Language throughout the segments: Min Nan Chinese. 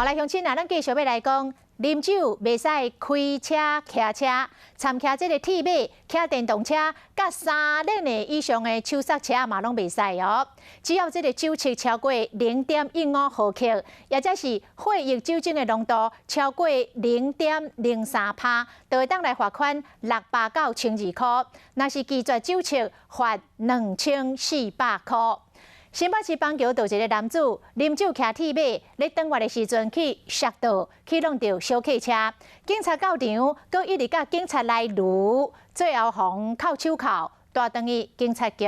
好來，鄉親啊，咱繼續欲來講，啉酒袂使開車、騎車，參騎這個鐵馬、騎電動車，佮三輪的以上的手剎車嘛攏袂使哦。只要這個酒測超過0.15毫克，抑者是血液酒精的濃度超過0.03趴，就會當來罰款600到1200箍。若是拒絕酒測，罰2400箍。新北市板橋就一个男子啉酒騎鐵馬，咧轉彎的時陣去摔倒，去挵著小客車。警察到場，閣一直佮警察來盧，最後予銬手銬帶轉去警察局。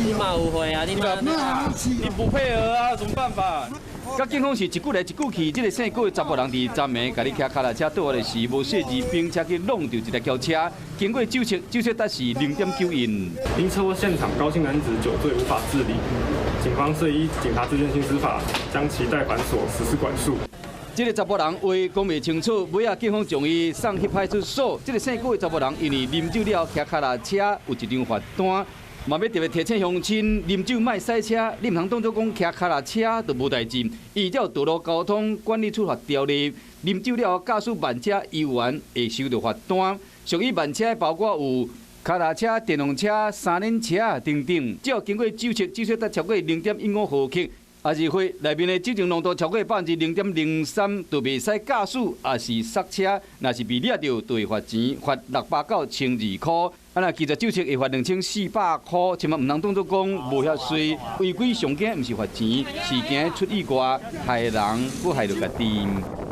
你嘛有會啊？你嘛你不配合啊？什麼辦法？佮警方是一句來一句去，這个姓郭的查埔人佇昨暝共你騎跤踏車倒來時無細緻，並車去挵著一台轎車，經過酒測，酒測值是0.91。因車禍現場高姓男子酒醉無法自理，警方遂依警察自證刑事法將其帶返所實施管束。這个查埔人話講袂清楚，尾仔警方將伊送去派出所。這个姓郭的查埔人因為啉酒了後騎跤踏車有一張罰單。嘛欲特別提醒鄉親，啉酒莫駛車，你毋通當作講騎跤踏車就無代誌。依照道路交通管理處罰條例，啉酒了後駕駛慢車猶原會收著罰單。屬於慢車包括有跤踏車、電動車、三輪車等等，只要經過酒測，酒測值超過0.15毫克，抑是血內面的酒精濃度超過0.03%，就袂使駕駛，抑是剎車。若是被掠著，就會罰錢，罰600到1200箍。啊，若拒絕酒測會罰2400箍，千萬毋通當作講無遐衰，違規上驚毋是罰錢，是驚出意外，害人閣害著家己。